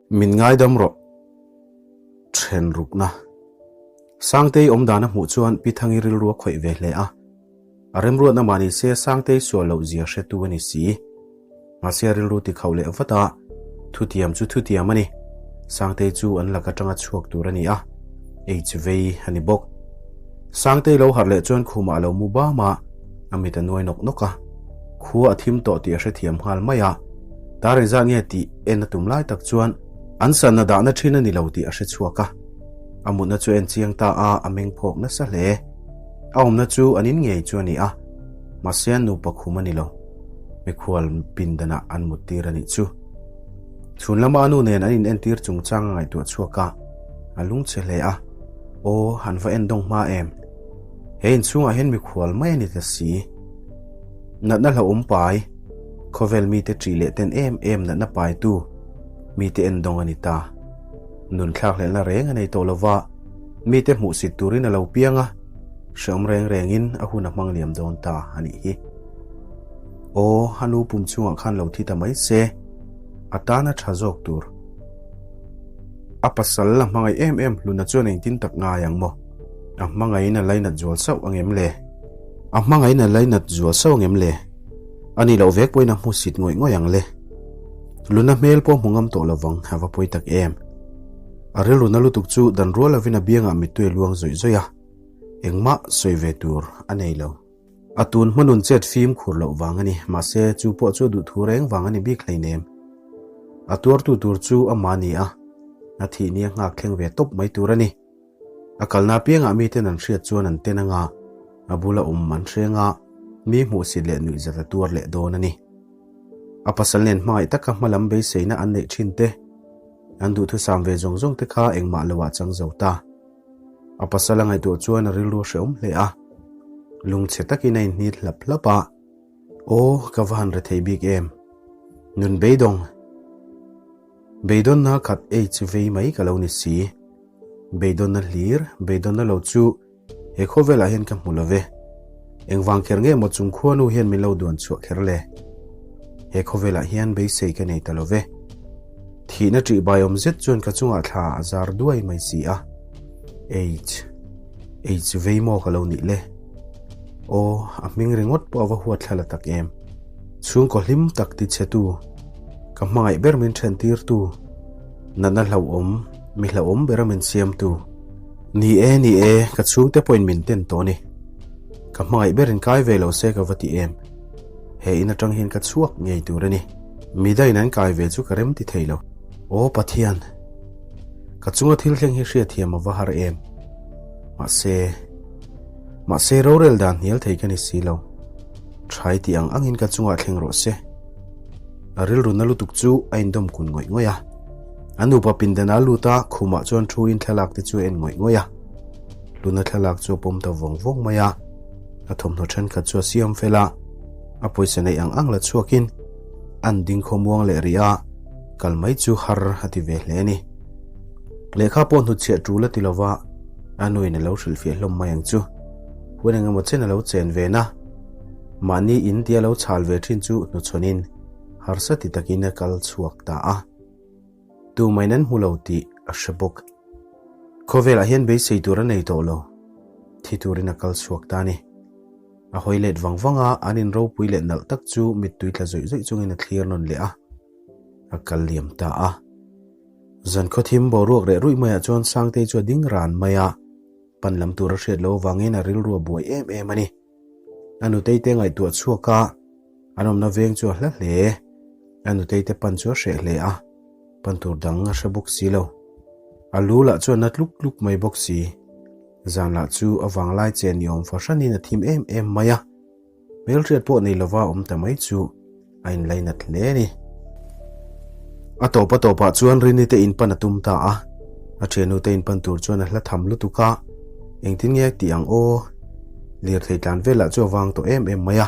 Min ngaidam rawh. Then rukna. Sangtei awmdan a hmuh chuan Pi Thangi rilru a khawih ve hle a. A remruatna mah ni se Sangtei sual loh zia hretu a ni si. Mahse a rilru ti khauh leh vat a, thutiam chu thutiam a ni. Sangtei chu an lak atanga chhuak tur a ni a, H vei a ni bawk. Sangtei lo harh leh chuan khumah a lo mu bam a, a mit a nuai nawk nawk a. Khua a thim tawh tih a hrethiam nghal mai a, tar engzat nge tih en a tum lai tak chuan an sanna dahna thin a ni lo tih a hre chhuak a. A mutna chu en chiang ta a, a meng phawk nasa hle. A awmna chu an in ngei chu a ni a, mahse an nupa khum a ni lo. Mikhual pindanah an mut tir a nih chu. Chhun lama a nu nen an in entir chungchang a ngaihtuah chhuak a, a lungchhe hle a. Aw, an va en dawng hma em? He inchhungah hian mikhual mai a ni ta si. Natna hlauhawm pai, khawvel mite ṭih leh ten em em natna paitu mite en dawng a ni ta. Nun thlakhlelhna reng a nei tawh lova, mite hmuhsit turin a lo piang a, hreawm reng rengin a hun a hmang liam dawn ta a nih hi. Aw, a nu pum chungah khan lo thi ta mai se, a tana tha zawk tur. A pasal la hmangaih em em hluna chuan engtin tak ngai ang maw? A hmangaihin a lainat zual sauh angem le? A hmangaihin a lainat zual sauh angem le? A nih loh vek pawhin a hmusit ngawih ngawih ang le. Luna hmel pawh hmu ngam tawh lovang, a va pawi tak em. A rilru na lutuk chu dan rual lovin a biangah mittui a luang zawih zawih a, engmah sawi ve tur a nei lo. A tun hmanun chet fim khur loh vang a ni, mahse chu pawh chu a duhthu reng vang a ni bik hleinem. A tuartu tur chu amah a ni a, a thih ni a nghak thleng ve tawp mai tur a ni. A kalna apiangah miten an hriat chuan an ten anga, a bula awm an hreng a, mi hmuhsit leh nuihzat a tuar leh dawn a ni. A pasal nen hmangaih taka hmalam beiseina an neih thin te, an duhthusam ve zawng zawng te kha engmah loah chang zo ta. A pasal a ngaihtuah chuan a rilru a hrehawm hle a, lungchhe takin a inhnit hlap hlap a, Aw, ka va han re thei bik em? Nun beidawng. Beidawnna khat ei chu vei mai ka lo ni si. Beidawnna hlir, beidawnna lo chu he khawvelah hian ka hmu lo ve. Engvang kher nge maw chung khuanu hian min lo duan chhuah kher le? He khawvelah hian beisei ka nei ta lo ve. Thihna ṭih baiawm zet chuan ka chungah thla a zar duai mai si a. H. H vei maw ka lo nih le? Aw, a hming ringawt pawh a va huat thla la tak em. Chhungkaw hlim tak ti chhetu, ka hmangaih ber min then tirtu, natna hlauhawm, mi hlauhawm bera min siamtu. Ni e, ni e, ka chhungte pawhin min ten tawh a ni. Ka hmangaih berin kai ve lo se ka va ti em. He in atang hian ka chhuak ngei tur a ni. Midain an kai ve chu ka rem ti thei lo. Aw Pathian, ka chunga thil thleng hi hriatthiam a va har em. Mahse, mahse rorel dan hnial thei ka ni si lo. Thai tih ang angin ka chungah thleng rawh se. A rilru na lutuk chu a indawm kun ngawih ngawih a. A nupa pindan a lut a, khumah chuan thu in thlalak te chu a en ngawih ngawih a. Luna thlalak chu a pawm ta vawng vawng mai a. A thawmhnaw thenkhat chu a siam fel a. A pawisa neih ang ang la chhuakin an ding khawmuang leh rih a, kal mai chu har a ti ve hle a ni. Lehkha pawh hnutchhiah tul a ti lova, a nuin a lo hrilhfiah hlawm mai ang chu. Hun engemaw chen a lo chen ve na. Mahni in tia lo chhal ve thin chu hnuchhawnin harsa ti takin a kal chhuak ta a. Tumain an hmu lo tih a hre bawk. Khawvelah hian beisei tur a nei tawh lo. Thi turin a kal chhuak ta a ni. A hawi let vang vang a, an in ropui leh nalh tak chu mittui tla zawih zawih chungin a thlir nawn leh a. A kal liam ta a. Zan khawthim boruak reh ruih maiah chuan Sangtei chu a ding ran mai a. Pan lam tur a hriat loh avangin a rilru a buai em em a ni. A nutei te ngaihtuah chhuak a, an awmna veng chu a hla hle. A nutei te pan chu a hreh hle a, pan tur dang a hre bawk si lo. A lu lah chuan na tluk tluk mai bawk si. Zan lah chu a vanglai chen ni awm fahranin a thim em em mai a. Hmelhriat pawh nei lova awm ta mai chu a inlainat hle a ni. A tawp a tawpah chuan Rini te inpan a tum ta a, a thiannu te inpan tur chuan a hla tham lutuk a, engtin nge tih ang aw? Lirthei tlan velah chu a vang tawh em em mai a,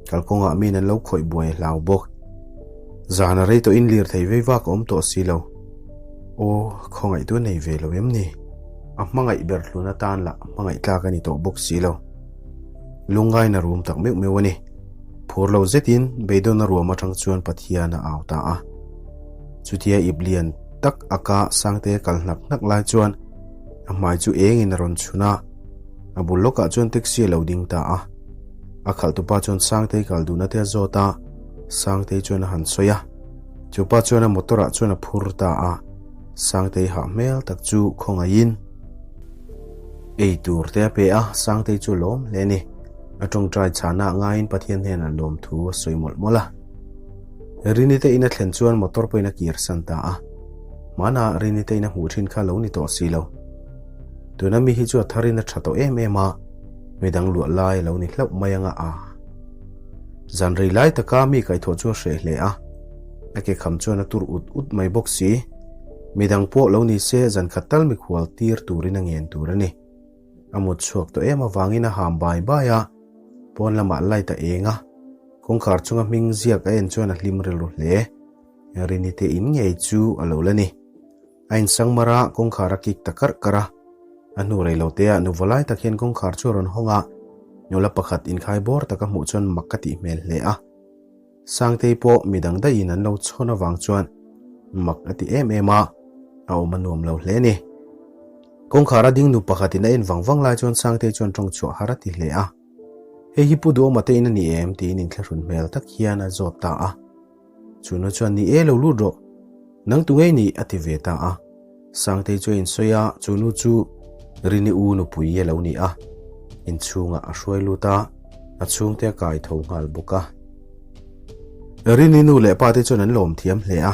kalkawngah miin an lo khawih buai a hlau bawk. Zan a rei tawhin lirthei vei vak a awm tawh si lo. Aw, khawngaihtu a nei ve lo em ni? A hmangaih ber hlun atan lah hmangaih tlak a ni tawh bawk si lo. Lungngaina rum tak meuh meuh a ni. Phur lo zetin beidawnna ruam atang chuan Pathian a au ta a. Chutia ip lian tak aka Sangtea kal hnak hnak lai chuan a hmai chu engin a rawn chhun a, a bul lawkah chuan taxi a lo ding ta a. A khalhtupa chuan Sangtei kal duhna te a zawt a, Sangtei chuan a han sawi a. Chupa chuan a motor ah chuan a phur ta a, Sangtei hah hmel tak chu khawngaihin ei tur te a pe a, Sangtei chu a lawm hle a ni. A tawngtai chhana ngaiin Pathian hnenah lawmthu a sawi mawlh mawlh a. Rini te in a thlen chuan motor pawhin a kir san ta a. Hmanah Rini te in a hmuh thin kha lo ni tawh si lo. Tuna mi hi chu a tharin a tha tawh em em a, midang luah lai a lo ni hlauh mai anga a. Zan rei lai taka mi kaihthawh chu a hreh hle a, a ke kham chuan a tur ut ut mai bawk si. Midang pawh lo ni se zan khat tal mikhual tir turin a ngen tur a ni. A mut chhuak tawh em avangin a ham bai bai a, pawn lamah light a eng a, kawngkhar chunga hming ziak a en chuan a hlim rilru hle. Rini te in ngei chu a lo la ni. A insang mar a, kawngkhar a kik ta karh karh a. A hnu rei lo te ah nuva lai tak hian kawngkhar chu a rawn hawng a, nula pakhat inkhai bawr tak a hmuh chuan mak ka tih hmel hle a. Sangtei pawh midang daihin an lo chhawn avang chuan mak a ti em em a, a awm a nuam lo hle a ni. Kawngkhar a ding nu pakhatin a en vang vang lai chuan Sangtei chuan tawng chhuah har a ti hle a. Hei hi Pu Duhawma te in a ni em? tiin inthlahrun hmel tak hian a zawt ta a. Chu nu chuan ni e lo lut rawh, nang tu ngei ni a ti ve ta a. Sangtei chu a insawi a, chu nu chu Rini u nupui a lo ni a. Inchhungah a hruai lut a, a chhungte a kai tho nghal bawk a. Rini nu leh pa te chuan an lawm thiam hle a.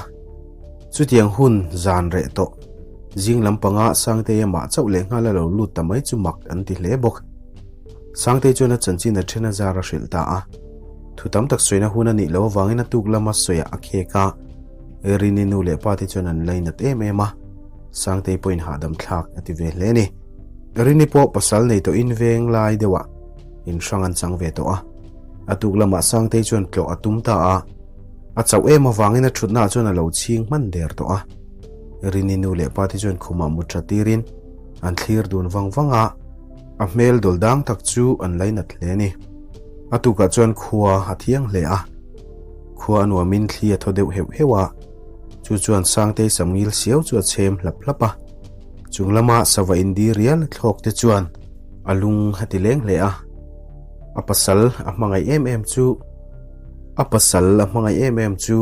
Chutiang hun zan reh tawh, zing lampanga Sangtei amah chauh leh nghal a lo lut ta mai chu mak an ti hle bawk. Sangtei chuan a chanchin a then a zar a hrilh ta a. Thu tam tak sawina hun a nih loh avangin a tuk lama sawiah a khek a. Rini nu leh pa te chuan an lainat em em a, Sangtei pawhin hahdam thlak a ti ve hle a ni. Rini pawh pasal nei tawhin veng lai deuhah inhrang an chang ve tawh a. A tuk lamah Sangtei chuan tlawh a tum ta a, a chauh em avangin a thutnaah chuan a lo chhing hman der tawh a. Rini nu leh pa te chuan khumah mut tha tirin an thlir dun vang vang a, a hmel dawl dang tak chu an lainat hle a ni. A tukah chuan khua a thiang hle a, khua a nuamin thli a thaw deuh heuh heuh a, chu chuan Sangtei samngil siau chu a chhem hlap hlap a. Chung lama sava indi rial thlawk te chuan a lung a ti leng hle a. A pasal a hmangaih em em chu A pasal a hmangaih em em chu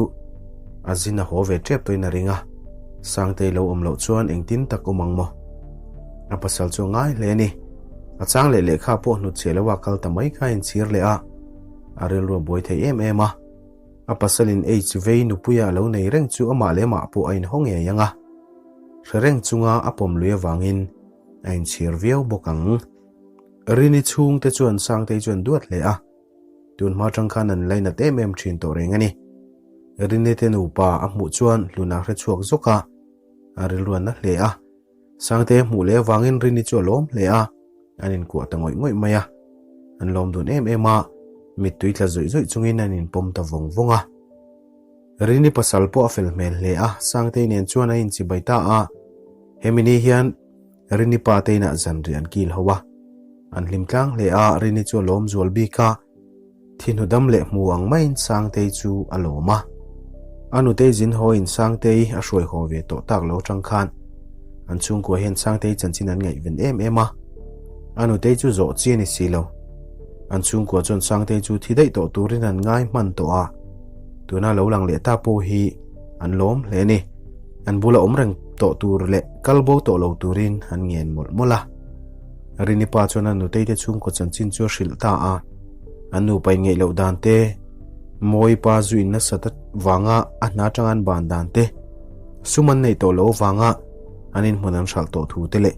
a zin a haw ve tep tawhin a ring a, Sangtei lo awm loh chuan engtin tak awm ang maw? A pasal chu a ngai hle a ni. A chang leh lehkha pawh hnutchhiah loha kal ta mai kha a inchhir leh a, a rilru a buai thei em em a. A pasalin H vei nupuia a lo nei reng chu amah leh amah pawh a inhaw ngei ang a, hre reng chunga a pawm lui avangin a inchhir viau bawk ang. Rini chhungte chuan Sangtei chuan duat hle a, tun hma atang khan an lainat em em thin tawh reng a ni. Rini te nupa a hmuh chuan hluna hre chhuak zawk a, a rilru a na hle a. Sangtei a hmuh leh avangin Rini chu a lawm hle a, an inkuah ta ngawih ngawih mai a. An lawm dun em em a, mittui tla zawih zawih chungin an inpawm ta vawng vawng a. Rini pasal pawh a fel hmel hle a, Sangtei nen chuan a inchibai ta a. Hemi ni hian Rini pa te inah zanriah an kil ho a, an hlim tlang hle a, Rini chu a lawm zual bik a, thi hnu dam leh hmu ang maiin Sangtei chu a lawm a. A nutei zin hawiin Sangtei a hruai haw ve tawh tak lo atang khan an chhungkua hian Sangtei chanchin an ngaihven em em a, a nutei chu zawh chi a ni si lo. An chhungkua chuan Sangtei chu thi daih tawh turin an ngai hman tawh a, tuna lo lang leh ta pawh hi an lawm hle a ni. An bula awm reng tawh tur leh kal bo tawh lo turin an ngen mawlh mawlh a. Rini pa chuan a nutei te chhungkaw chanchin chu a hrilh ta a, an nupa in ngeih loh dan te, Mawi pa zu in nasat vanga a hna atanga an ban dan te, sum an neih tawh loh avanga an inhmun an hralh tawh thu te leh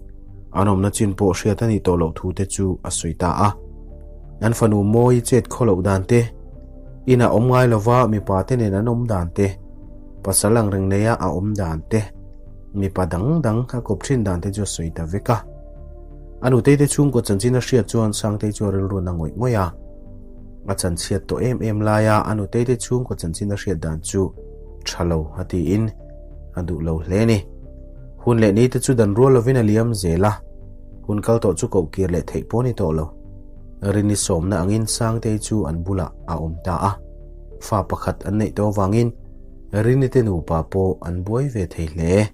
an awmna chin pawh hriat a nih tawh loh thu te chu a sawi ta a. An fanu Mawi chet khaw loh dan te, inah awm ngai lova mipa te nen an awm dan te, Pasal ang reng neia a awm dan te, mipa dang dang a kawp thin dan te chu a sawi ta vek a. A nutei te chhungkaw chanchin a hriat chuan Sangtei chu a rilru na ngawih ngawih a. A chanchhiat tawh em em laia a nutei te chhungkaw chanchin a hriat dan chu tha lo a tiin a duh lo hle a ni. Hun leh ni te chu dan rual lovin a liam zel a, hun kal tawh chu koh kir leh theih pawh a ni tawh lo. Rini sawmna angin Sangtei chu an bulah a awm ta a. Fa pakhat an neih tawh avangin Rini te nupa pawh an buai ve thei hle.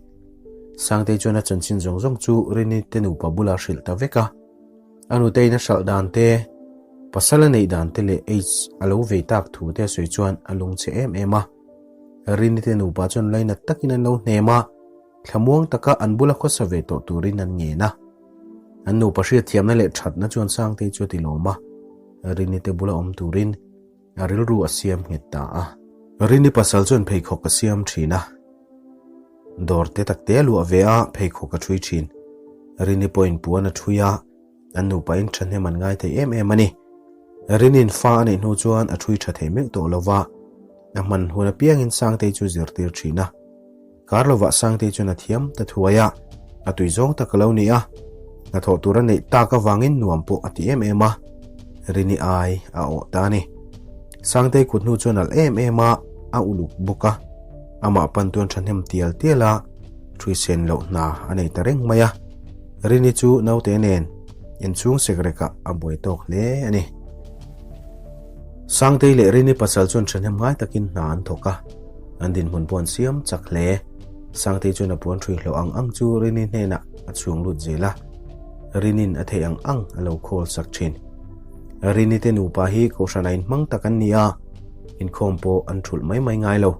Sangtei chuan a chanchin zawng zawng chu Rini te nupa bula hrilh ta vek a. A nuteiin a hralh dan te, pasal a neih dan te leh AIDS a lo vei tak thu te a sawi chuan a lungchhe em em a. Rini te nupa chuan lainat takin an lo hnem a, thlamuang taka an bula khawsa ve tawh turin an ngen a. An nupa hriatthiamna leh thatna chuan Sangtei chu a ti lawm a, Rini te bula awm turin a rilru a siam nghet ta a. Rini pasal chuan pheikhawk a siam thin a. Dawr te tak te a luah ve a, pheikhawk a ṭhui ṭhin. Rini pawhin puan a ṭhui a, an nupain ṭhahnem an ngai thei em em a ni. Rinin fa a neih hnu chuan a ṭhui ṭha thei meuh tawh lo va, a hman hun apiangin Sangtei chu zirtir ṭhin a. Kar lovah Sangtei chuan a thiam ta thuai a, a tui zawng tak a lo ni a, hnathawh tur a neih tak avangin nuam pawh a ti em em a, Rini ai a awh ta a ni. Sangtei kut hnu chuan alh em em a, a uluk bawk a. Amah pan tuan thahnem tial tial a, ṭhuisen loh hna a nei ta reng mai a. Rini chu naute nen inchhung sekrekah a buai tawk hle a ni. Sangtei leh Rini pasal chuan thahnem ngai takin hna an thawk a, an dinhmun pawh an siam chak hle. Sangtei chuan a puan ṭhui hlawh ang ang chu Rini hnenah a chhung lut zel a, Rinin a theih ang ang a lo khawl sak ṭhin. Rini te nupa hi kohhran a inhmang tak an ni a, Inkhawm pawh an thulh mai mai ngai lo.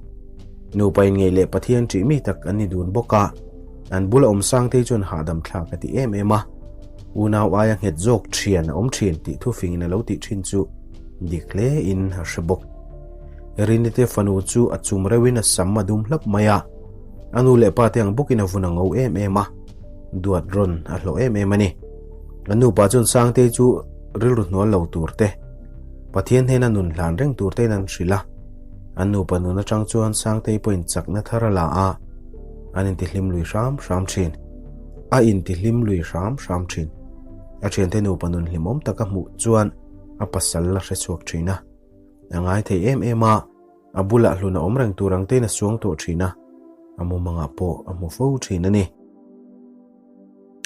Nupa inngeih leh Pathian ṭih mi tak an ni dun bawk a, an bula awm Sangtei chuan hahdam thlak a ti em em a. Unau aia nghet zawk ṭhian a awm ṭhin tih thufingin a lo tih ṭhin chu dik hle in a hre bawk. Rinite fanu chu a chum reuhin a sam a dum hlap mai a, a nu leh pa te ang bawkin a vun a ngo em em a, duat rawn a hlawh em em a ni. An nupa chuan Sangtei chu rilru hnual lo tur te, Pathian hnena nun hlan reng tur tein an hrilh a, an nupa nun atang chuan Sangtei pawhin chakna thar a la a, an intihlim lui hram hram thin. A intihlim lui hram hram thin. A thiante nupa nun hlimawm taka hmuh chuan a pasal a hre chhuak thin a, a ngai thei em em a, a bulah hlun a awm reng tur ang tein a suang tawh thin a, a mumangah pawh a hmu fo thin a ni.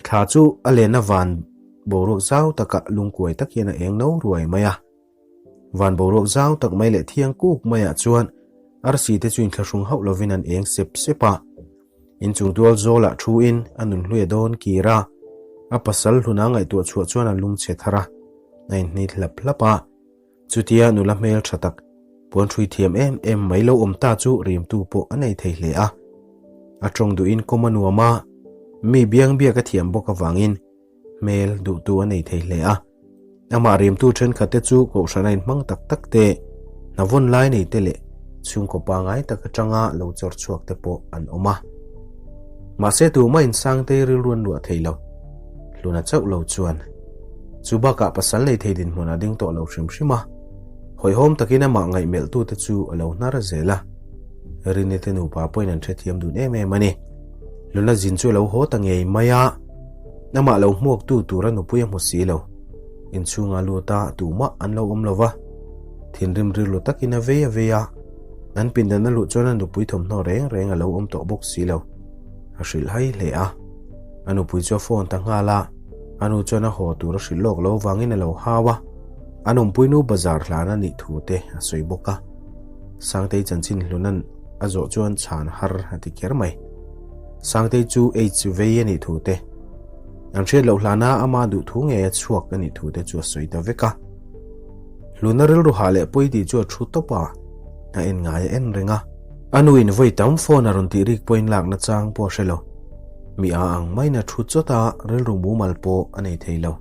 Thla chu a lenna van boruak zau takah lungkuai tak hian a eng no ruai mai a. Van boruak zau tak mai leh thiang kuk maiah chuan arsi te chu inthlahrung hauh lovin an eng sep sep a. Inchung tual zawlah thuin a nunhlui a dawn kir a, a pasal hluna ngaihtuah chhuah chuan a lungchhe thar a, a inhnit hlap hlap a. Chutia nula hmel tha tak, puan hrui thiam em em mai lo awm ta chu rimtu pawh a nei thei hle a. A tawng duhin kawm a nuam a, mi biang biak a thiam bawk avangin hmel duhtu a nei thei hle a. Amah rimtu thenkhat te chu kohhran a inhmang tak tak te, hna vawn lai nei te leh chhungkaw pangai tak atanga lo chawr chhuak te pawh an awm a. Mahse tumah insangtei rilru an luah thei lo. Hluna chauh lo chuan chu bakah pasal nei thei dinhmun a ding tawh lo hrim hrim a, hawihhawm takin amah ngaihmelhtute chu a lo hnar zel a. Rini te nupa pawhin an hrethiam dun em em a ni. Hluna zin chu a lo haw ta ngei mai a, amah lo hmuaktu tura nupui a hmu si lo. Inchhunga lut a, tumah an lo awm lo va, thinrim rilru takin a vei a vei a, an pindan a luh chuan a nupui thawmhnaw reng reng a lo awm tawh bawk si lo. A hrilhhai hle a. A nupui chu a phone ta nghal a, a nu chuan a haw tur a hrilh lawk lo vangin a lo hau a, an awmpui nu bazar hlan a nih thu te a sawi bawk a. Sangtei chanchin hlunan a zawh chuan chhan har a ti kher mai. Sangtei chu AIDS vei a nih thu te, an hriat loh hlana ama duh thu ngei a chhuak a nih thu te chu a sawi ta vek a. Hluna rilru hah leh pawi tih chu a thu tawp a, a en ngai a en reng a. A nu in vawi tam phone a rawn tih rik pawhin lakna chang pawh a hre lo. Mi a ang maiin a thu chawt a, rilru mumal pawh a nei thei lo.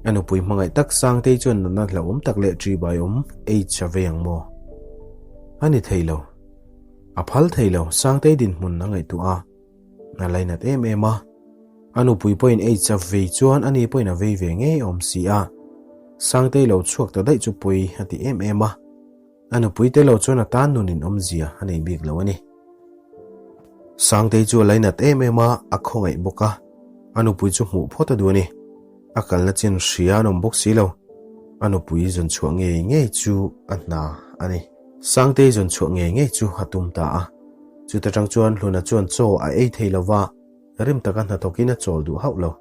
A nupui hmangaih tak Sangtei chuan natna hlauhawm tak leh ṭihbai awm AIDS a vei ang maw? A ni thei lo. A phal thei lo, Sangtei dinhmun a ngaihtuah a, a lainat em em a. A nupui pawhin AIDS a vei chuan ani pawhin a vei ve ngei awm si a. Sangtei lo chhuak ta daih chu pawi a ti em em a. A nupui te lo chuan a tan nun in awmzia a nei bik lo a ni. Sangtei chu a lainat em em a, a khawngaih bawk a, a nupui chu hmuh phawt a duh a ni. A kalna chin hria an awm bawk si lo. A nupui zawn chhuah ngei ngei chu a hna a ni. Sangtei zawn chhuah ngei ngei chu a tum ta a. Chuta tang chuan Hluna chuan chaw a ei thei lo va, rim taka hnathawkin a chawl duh hauh lo.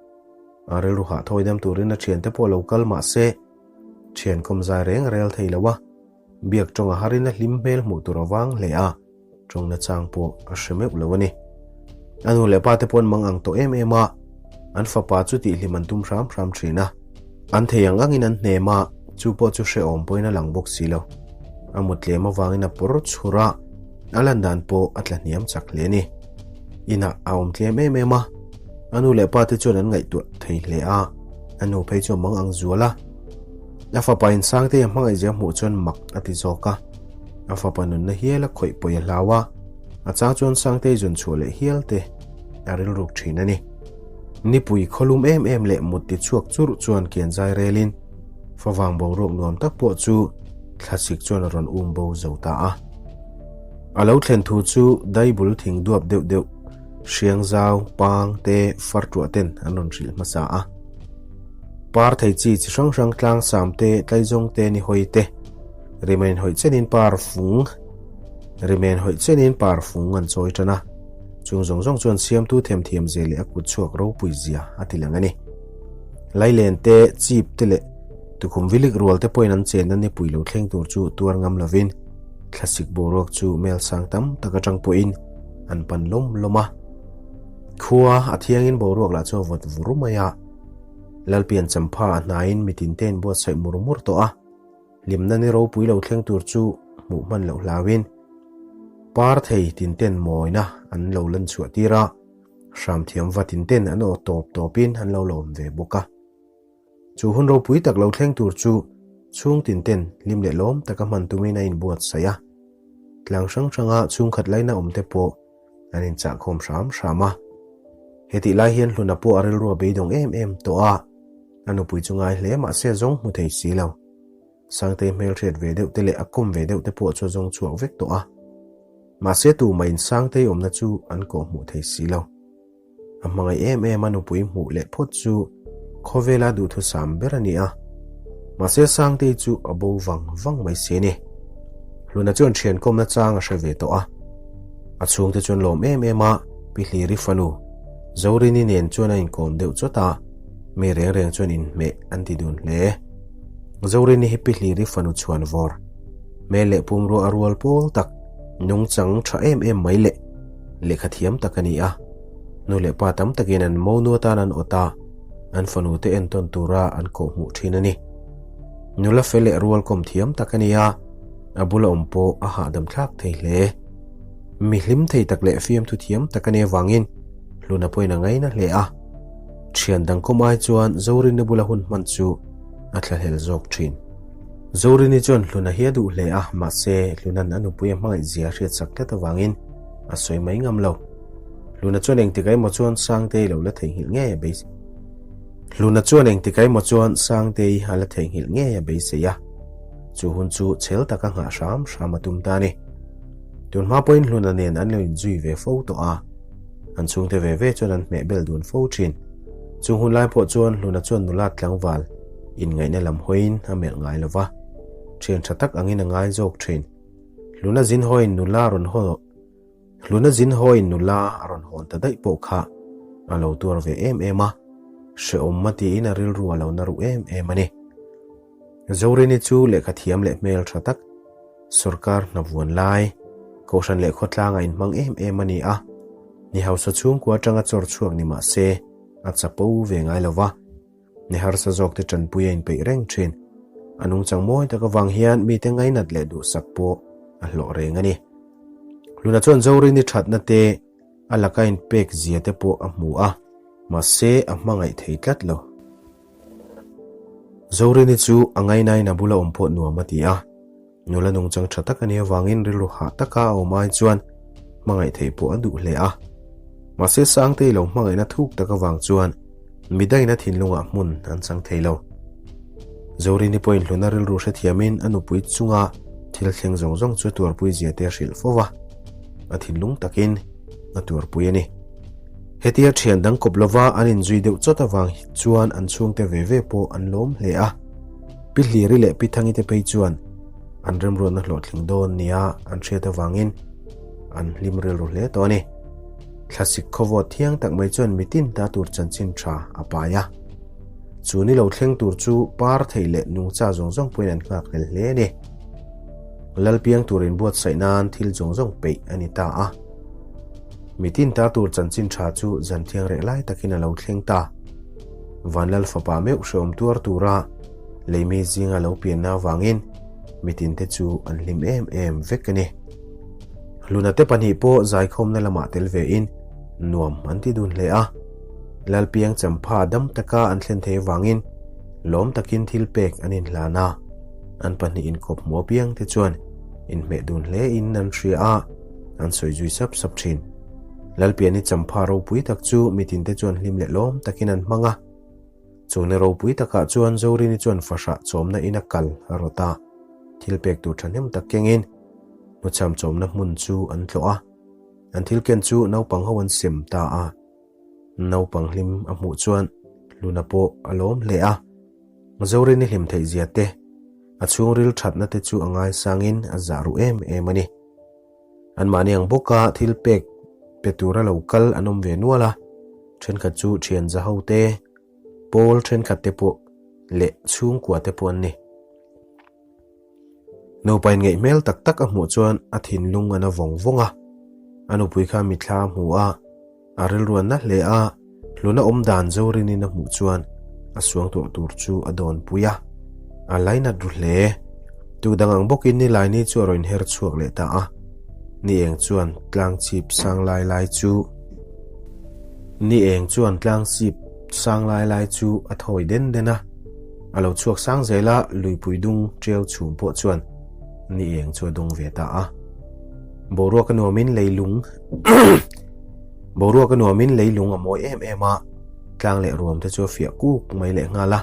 A rilru hah thawi dam turin a thiante pawh lo kal mah se, Thian kawm zai reng a rel thei lo a, biak tawng a harin a hlim hmel hmuh tur a vang hle a, tawng nachang pawh a hre meuh lo a ni. A nu leh pa te pawh an mang ang tawh em em a, an fapa chu tihhlim an tum hram hram thin a. An thei ang angin an hnem a, chu pawh chu hrehawm pawhin a lang bawk si lo. A mut tlem avangin a pawr chhur a, a lan dan pawh a tla hniam chak hle a ni. Inah a awm tlem em em a, a nu leh pa te chuan an ngaihtuah thei hle a, a nu phei chu a mang ang zual a. A fapa in Sangtei a hmangaihzia hmuh chuan mak a ti zawk a, a fapa nunna hial a khawih pawi a hlau a, a chang chuan Sangtei zawn chhuah leh hial te a rilruk thin a ni. Nipui khawlum em em leh mut ti chhuak churh chuan kian zai relin favang boruak nuam tak pawh chu thlasik chuan a rawn um bo zo ta a. A lo thlen thu chu daibul thing duap deuh deuh hriang zau, pang te, far tuah ten an rawn hrilh hmasa a. Par thei chi chi hrang hrang tlang sam te, tlaizawng te, nihawi te, rimen hawih chenin par fung, rimen hawih chenin par fung an chawi tan a. Chung zawng zawng chuan siamtu themthiam zia leh a kut chhuak ropui zia a ti lang a ni. Lailen te, chip te leh tukhum vilik rual te pawhin an chenna nipui lo thleng tur chu tuar ngam lovin thlasik boruak chu mel sang tam tak atang pawhin an pan lawm lawm a. Khua a thiangin boruak lah chu a vawt vur mai a. Lalpian champha a hnaiin mitin te in buatsaih mur mur tawh a. Hlimna ni ropui lo thleng tur chu hmuh hman loh hlauin par thei tinten mawina an lo lan chhuah tir a, hram thiam va tinten an aw tawp tawpin an lo lawm ve bawk a. Chu hun ropui tak lo thleng tur chu chhung tinten hlim leh lawm taka hman tumin a inbuatsaih a, tlang hrang hranga chhungkhat laina awmte pawh an inchahkhawm hram hram a. Hetih lai hian Hluna pawh a rilru a beidawng em em tawh a, a nupui chu ngai hle mahse a zawng hmu thei si lo. Sangtei hmelhriat ve deuh te leh a kawm ve deuh te pawh chu a zawng chhuak vek tawh a. Mahse tumah in Sangtei awmna chu an kawh hmuh thei si lo. A hmangaih em em a nupui hmuh leh phawt chu khawvela duhthusam ber a ni a. Mahse Sangtei chu a bo vang vang mai si a ni. Hluna chuan thian kawmna chang a hre ve tawh a. A chhungte chuan lawm em em a, Pi Hliri fanu Zorini nen chuan a inkawm deuh chawt a, mi reng reng chuan inhmeh an ti dun hle. Zorini hi Pi Hliri fanu chhuan vawr, hmel leh pumrua a rual pawl tak, nungchang tha em em mai leh lehkha thiam tak a ni a. Nu leh pa tam takin an monu atan an awt a, an fanu te entawn tura an kawhhmuh thin a ni. Nula fel leh rual kawm thiam tak a ni a, a bula awm pawh a hahdam thlak thei hle. Mi hlim thei tak leh fiamthu thiam tak a nih avangin Hluna pawhin a ngaina hle a. Thian dang kawm ai chuan Zorini bula hun hman chu a thlahlel zawk thin. Zorini chuan Hluna hi a duh hle a, mahse Hluna'n a nupui a hmangaih zia a hriatsak tlat avangin a sawi mai ngam lo. Hluna chuan engtik emaw chuan Sangtei lo la theihnghilh ngei a beisei. Hluna chuan engtik emaw chuan Sangtei a la theihnghilh ngei a beisei a, chu hun chu chhel taka nghah hram hram a tum ta a ni. Tun hma pawhin Hluna nen an lo inzui ve fo tawh a, an chhungte ve ve chuan an hmeh bel dun fo thin. Chung hun lai pawh chuan Hluna chuan nula tlangval inngaihna lam hawiin a melh ngai lo va, thian tha tak angin a ngai zawk thin. Hluna zin hawiin nula rawn haw. Hluna zin hawiin nula a rawn hawn ta daih pawh kha a lo tuar ve em em a, hrehawm a tiin a rilru a lo na ruh em em a ni. Zorini chu lehkha thiam leh hmel tha tak, sawrkar hna vuan lai, kohhran leh khawtlanga inhmang em em a ni a, ni hausa chhungkua atanga chawr chhuak ni mah se a chapo ve ngai lo va. Ni harsa zawkte tanpui a inpeih reng thin. A nungchang mawi tak avang hian mite ngainat leh duhsak pawh a hlawh reng a ni. Hluna chuan Zorini thatna te, a laka inpek zia te pawh a hmu a, mahse a hmangaih thei tlat lo. Zorini chu a ngainain a bula awm pawh nuam a ti a. Nula nungchang tha tak a nih avangin rilru hah taka a awm ai chuan hmangaih theih pawh a duh hle a. Mahse Sangtei lo hmangaihna thuk tak avang chuan midaina thinlungah hmun an chang thei lo. Zorini pawhin hluna rilru hrethiamin a nupui chunga thil thleng zawng zawng chu tuarpui zia te a hrilh fo va, a thinlung takin a tuarpui a ni. Hetia thian dang kawp lova an inzui deuh chawt avang chuan an chhungte ve ve pawh an lawm hle a. Pi Hliri leh Pi Thangi te phei chuan an remruatna hlawhtling dawn nia an hriat avangin an hlim rilru hle tawh a ni. Thlasik khawvawt thiang tak mai chuan mitin ta tur chanchin tha a pai a. Chu ni lo thleng tur chu par thei leh nungcha zawng zawng pawhin an nghak hlel hle a ni. Lalpiang tur inbuatsaih nan thil zawng zawng peih a ni ta a. Mitin ta tur chanchin tha chu zan thiang reh lai takin a lo thleng ta. Vanlal fapa meuh hreawm tuar tura leimi zinga lo pianna avangin mitinte chu an hlim em em vek a ni. Hlunate pahnih pawh zaikhawmna lamah tel vein nuam an ti dun hle a. Lalpiang champha dam taka an thlen thei avangin lawm takin thil pek an inhlan a. An pahnih inkawp hmuh apiangte chuan inhmeh dun hlein an hria a. An sawi zui sap sap thin. Lalpiani champha ropui tak chu mitinte chuan hlim leh lawm takin an hmang a. Chungna ropui takah chuan Zorini chuan fahrah chawmna in a kal a rawt a, thil pek tur thahnem tak kengin hnuchham chawmna hmun chu an tlawh a. An thil ken chu naupang ho an sem ta a. Naupang hlim a hmuh chuan Luna pawh a lawm hle a. Zorini hlim theih zia te, a chhungril thatna te chu a ngaisangin a zah ruh em em a ni. Anmahni ang bawka thil pek pe tura lo kal an awm ve nual a, thenkhat chu thian za ho te, pawl thenkhat te pawh leh chhungkua te pawh an ni. Nupa inngeih hmel tak tak a hmuh chuan a thinlung a na vawng vawng a, a nupui kha mithla a hmu a, A rilru a na hle a, hluna awm dan Zorinin a hmuh chuan a suangtuah tur chu a dawnpui a, a lainat ru hle. Tuk dang ang bawkin Nilaini chu a rawn her chhuak leh ta a, ni eng chuan tlang chip sang lai lai chu Ni eng chuan tlang chip sang lai lai chu a thawi den den a, a lo chhuak sang zel a, luipui dung ṭiau chhum pawh chuan ni eng chu a dawng ve ta a. Boruak a nuamin leilung Boruak a nuamin leilung a mawi em em a, tlang leh ruam te chu a fiah kuk mai leh nghal a.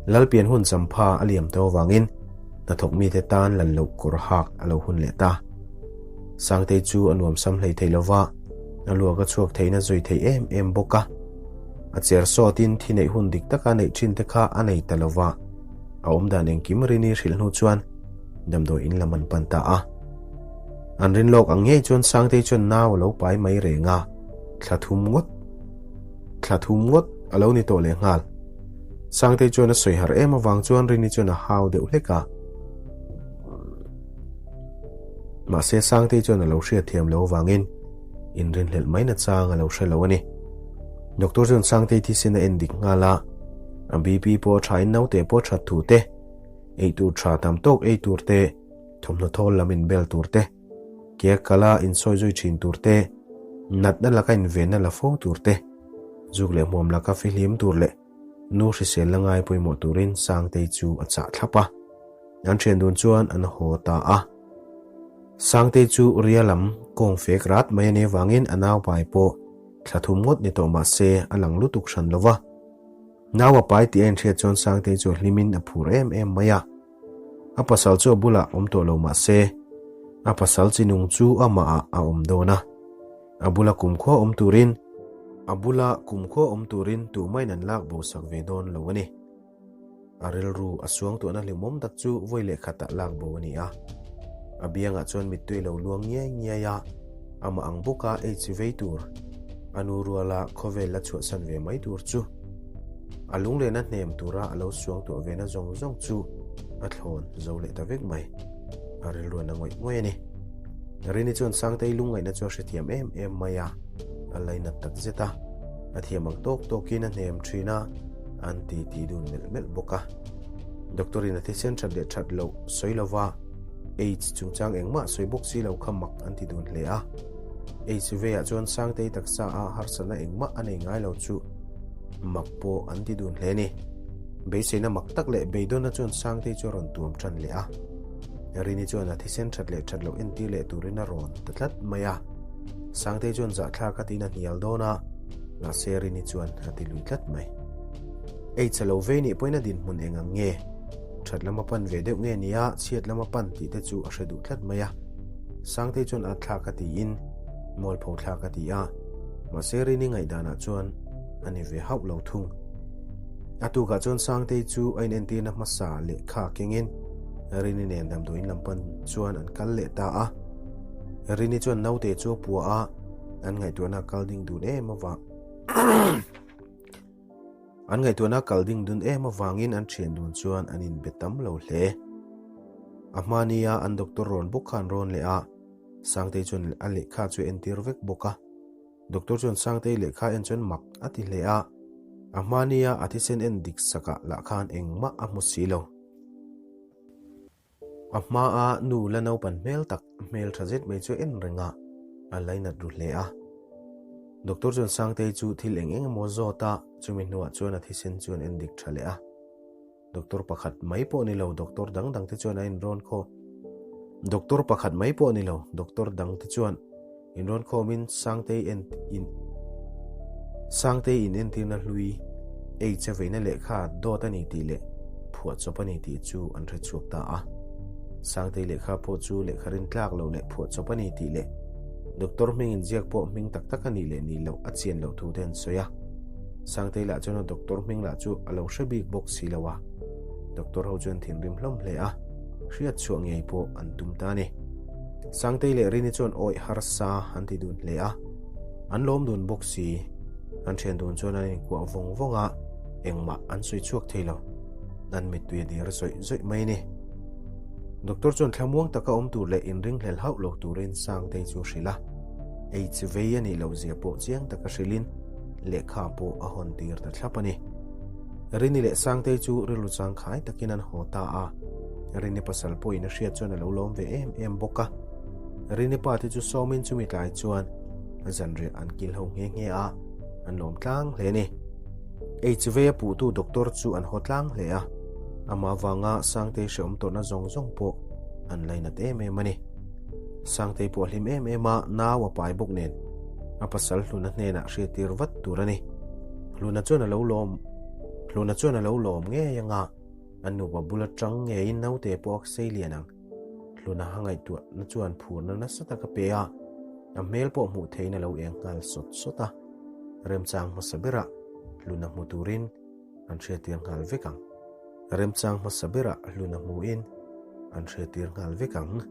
Lalpian hun champha a liam tawh avangin hnathawk mite tan lan loh kawr hak a lo hun leh ta. Sangtei chu a nuam sam hlei thei lova, a luak a chhuak theihna zui thei em em bawk a. A cher sawtin thi neih hun dik taka neih thin te kha a nei ta lova, a awmdan engkim rini hrilh hnu chuan damdawi in lam an pan ta a. An rin lawk ang ngei chuan Sangtei chuan nau a lo pai mai reng a, thla thum ngawt thla thum ngawt a lo ni tawh leh nghal. Sangtei chuan a sawi harh em avang chuan Rini chuan a hau deuh hlek a. Mahse Sangtei chuan a lo hriat thiam lo avangin inrinhlelh mai na chang a lo hre lo a ni. Doctor chuan Sangtei thisen a en dik nghal a, a BP pawh a thain naute pawh a that thu te, eitur tha tam tawk ei tur te, Thawmhnaw thawl lam inbel tur te, ke kala insawi zui thin tur te, natna laka invenna la fo tur te, zuk leh hmuam laka fihlim tur leh nu hrisel la ngai pawimawh turin Sangtei chu a chah thlap a. An thian dun chuan an haw ta a. Sangtei chu ria lam kawng fek rat mai a nih avangin a naupai pawh thla thum ngawt ni tawh mah se a lang lutuk hran lo va. Nau a pai tih a inhriat chuan Sangtei chu a hlimin a phur em em mai a. A pasal chu a bulah awm tawh lo mah se, a pasal chi nung chu amahah a awm dawn a. A bula kumkhua awm turin A bula kumkhua awm turin tumain an lak bosak ve dawn lo a ni. A rilru a suangtuahna hlimawm tak chu vawi leh khatah lak bo a ni a. A biangah chuan mittui lo luang ngiai ngiai a, amah ang bawka ei chi vei tur, a nu ruala khawvel la chhuahsan ve mai tur chu. A lunglehna hnem tura a lo suangtuah vena zawng zawng chu a thlawn zo leh ta vek mai. A rilruan a ngawih ngawih a ni. Rini chuan Sangtei lungngaihna chu a hrethiam em em mai a, a lainat tak zet a. A thiam ang tawk tawkin a hnem thin a, an ti ti dun melh melh bawk a. Doctor in a thisen that leh that loh sawi lova AIDS chungchang engmah sawi bawk si lo kha mak an ti dun hle a. AIDS veah chuan Sangtei taksa a harsatna engmah a nei ngai lo chu Mak pawh an ti dun hle a ni. Beiseina mak tak leh beidawnna chuan Sangtei chu a rawn tuam tan leh a. Rini chuan a thisen that leh that loh entir leh turin a rawn ta tlat mai a. Sangtei chuan zahthlak a tiin a hnial dawn a, mahse Rini chuan a ti lui tlat mai. Ei che lo vei nih pawhin a dinhmun eng ang nge? That lama pan ve deuh nge nia chhiat lama pan tih te chu a hre duh tlat mai a. Sangtei chuan a thlak a tiin mualpho thlak a ti a, mahse Rini ngaihdanah chuan a ni ve hauh lo thung. A tukah chuan Sangtei chu a inentirna hmasa lehkha kengin Rini nen damdawiin lam pan chuan an kal leh ta a. Rini chuan naute chu a pua a, an ngaihtuahna a kal ding dun em avang an ngaihtuahna a kal ding dun em avangin an thian dun chuan an inbe tam lo hle. A hma nia an doctor rawn bawk kha an rawn leh a, Sangtei chuan a lehkha chu a entir vek bawk a. Doctor chuan Sangtei lehkha en chuan mak a ti hle a, a hma nia a thisen en dik sakah lah khan engmah a hmu si lo. A hmaa nu la naupan hmel tak hmel tha zet mai chu en reng a, a lainat ru hle a. Doctor chuan Sangtei chu thil eng eng emaw zawt a, chumi hnuah chuan a thisen chu an en dik tha leh a. Doctor pakhat mai pawh ni lo, doctor dang dang te chuan a inrawn khaw. Doctor pakhat mai pawh ni lo, doctor dang te chuan inrawn khawmin Sangtei en in Sangtei in entirna hlui AIDS a veina lehkha dawt a ni tih leh phuahchawp a ni tih chu an hre chhuak ta a. Sangtei lehkha pawh chu lehkha rin tlak loh leh phuahchawp a ni tih leh doctor hming inziak pawh hming tak tak a nih leh nih loh a chian loh thu te an sawi a. Sangtei lah chuan a doctor hming lah chu a lo hre bik bawk si lo a, doctor ho chuan thinrim hlawm hle a, hriat chhuah ngei pawh an tum ta a ni. Sangtei leh Rini chuan awih harsa an ti dun hle a, an lawm dun bawk si. An thian dun chuan an inkuah vawng vawng a, engmah an sawi chhuak thei lo. An mittui a dir zawih zawih mai a ni. Doctor chuan thlamuang taka awm tur leh inringhlel hauh lo turin Sangtei chu a hrilh a, AIDS vei a nih loh zia pawh chiang taka hrilhin, lehkha pawh a hawn tir ta thlap a ni. Rini leh Sangtei chu rilru changkhai takin an haw ta a, Rini pasal pawhin a hriat chuan a lo lawm ve em em bawk a. Rini pa te chu sawmin chumi tlai chuan zanriah an kil ho nghe nghe a, an lawm tlang hle a ni. Hv a puhtu doctor chu an haw tlang hle a, amah avanga Sangtei hrehawm tawrhna zawng zawng pawh an lainat em em a ni. Sangtei pawh a hlim em em a, nau a pai bawk nen a pasal Hluna hnenah hriattir vat tur a ni. Hluna chuan a lo lawm Hluna chuan a lo lawm ngei anga a nupa bula tang ngeiin naute pawh a sei lian ang. Hluna a ngaihtuahna chuan phurna nasa tak a pe a, a hmel pawh hmuh theihin a lo eng nghal sawt sawt a. Remchang hmasa berah Hluna hmu turin an hriattir nghal vek ang. Remchang hmasa berah Hluna hmuin an hriattir nghal vek ang.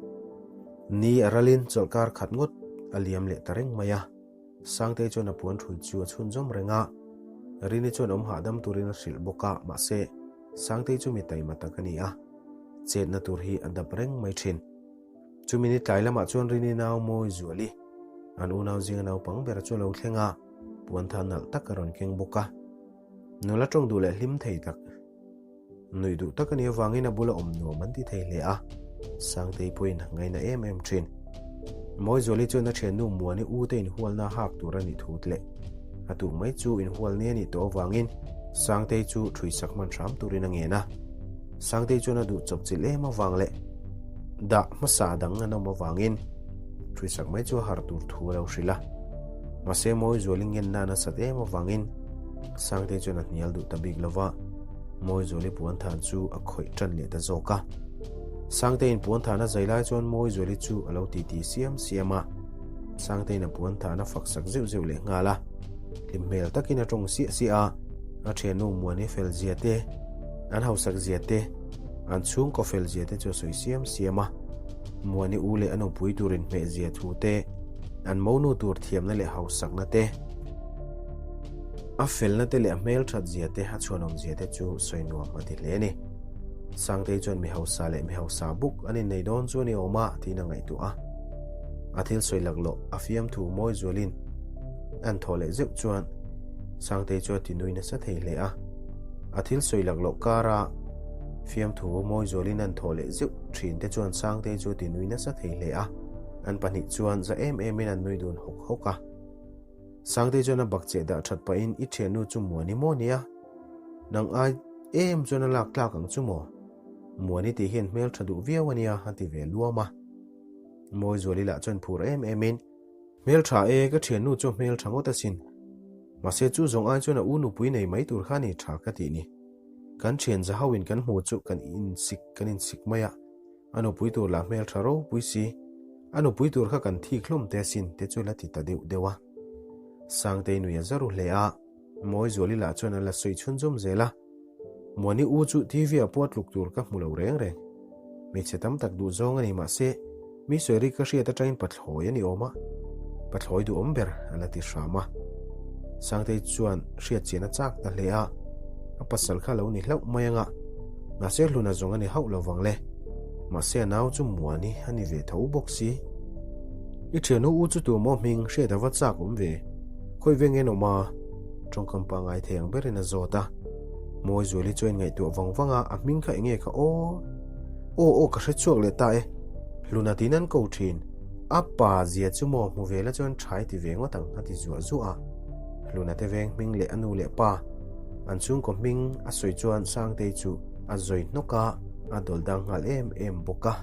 Ni a ralin chawlhkar khat ngawt a liam leh ta reng mai a. Sangtei chuan a puan hrui chu a chhunzawm reng a. Rini chuan awm hahdam turin a hrilh bawk a, mahse, Sangtei chu mi taima tak a ni a, chetna tur hi a dap reng mai thin. Chumi ni tlai lamah chuan Rini nau mawi Zuali, an unau zinga naupang ber chu a lo thleng a, puantha nalh tak a rawn keng bawk a. Nula tawng duh leh hlim thei tak. Nuih duh tak a nih avangin a bula awm nuam an ti thei hle a, Sangtei pawhin a ngaina em em thin. Mawizuali chuan a thiannu Muani u te inhualna hak tur a nih thu leh a tuh mai chu inhual ni a nih tawh avangin Sangtei chu ṭhuisak hman hram turin a ngen a. Sangtei chuan a duh chawpchilh em avang leh dah hmasa dang an awm avangin ṭhuisak mai chu a har tur thu a lo hrilh a. Mahse Mawizuali ngenna a nasat em avangin Sangtei chuan a hnial duh ta bik lo va, Mawizuali puanthan chu a khawih tan leh ta zawk a. Sangteiin puanthan a zai lai chuan Mawizuali chu a lo titi siam siam a, Sangteiin a puanthan a fak sak zeuh zeuh leh nghal a. Hlim hmel takin a tawng siah siah a, a thiannu Muani fel zia te, an hausak zia te, an chhungkaw fel zia te chu a sawi siam siam a. Muani u leh a nupui tur inhmeh zia thu te, an monu tur thiamna leh hausakna te, A felna te leh a hmelthat zia te, a chhuanawm zia te chu sawi nuam a ti hle a ni. Sangtei chuan mi hausa leh mi hausa buk an innei dawn chu a ni awm a tiin a ngaihtuah a. A thil sawi laklawh a fiamthu mawi zualin an thawh leh zeuh chuan Sangtei chu a ti nui nasa thei hle a. A thil sawi laklawh kara fiamthu mawi zualin an thawh leh zeuh thin te chuan Sangtei chu a ti nui nasa thei hle a. An pahnih chuan za em emin an nui dun hawk hawk a. Sangtei chuan a bak cheh dah that pahin i thiannu chu Muani maw nia? Nang ai em chuan a lak tlak ang chu maw? Muani tih hian hmel tha duh viau a nia a ti ve luam a. Mawizuali lah chuan phur em emin, Hmel tha e, ka thiannu chu a hmel tha ngawt asin. Mahse chu zawng ai chuan a u nupui nei mai tur kha ni tha ka tih ni. Kan thian za ho in kan hmu chu kan insik kan insik mai a. A nupui tur lah hmel tha ropui si. A nupui tur kha kan thik hlawm te asin te chu la ti ta deuh deuh a. Sangtei nui a zaru hle a, Mawizuali lah chuan a la sawi chhunzawm zel a. Muani u chu TV ah pawh a tluk tur ka hmu lo reng reng. Hmeichhe tam tak duh zawng a ni mahse, mi sawi rik ka hriat atangin pathlawi a ni awm a, pathlawi duhawm ber a la ti hram a. Sangtei chuan hriat chian a chak ta hle a, a pasal kha lo ni hlauh mai anga, mahse hluna zawng a ni hauh lo vang le. Mahse a nau chu Muani a ni ve tho bawk si. I thiannu u chu tu maw hming hriat a va chak awm ve. Khawi veng en awm a? Tawngkam pangngai thei ang berin a zawt a. Mawizuali chu a inngaihtuah vang vang a, a hming kha enge kha aw? Aw aw ka hre chhuak leh ta e. Hluna tiin an ko thin. A pa zia chu maw hmu ve la chuan tha i ti ve ngawt ang a ti zuah zuah a. Hluna te veng hming leh a nu leh pa an chhungkaw hming a sawi chuan Sangtei chu a zawi hnawk a, a dawlh dang nghal em em bawk a.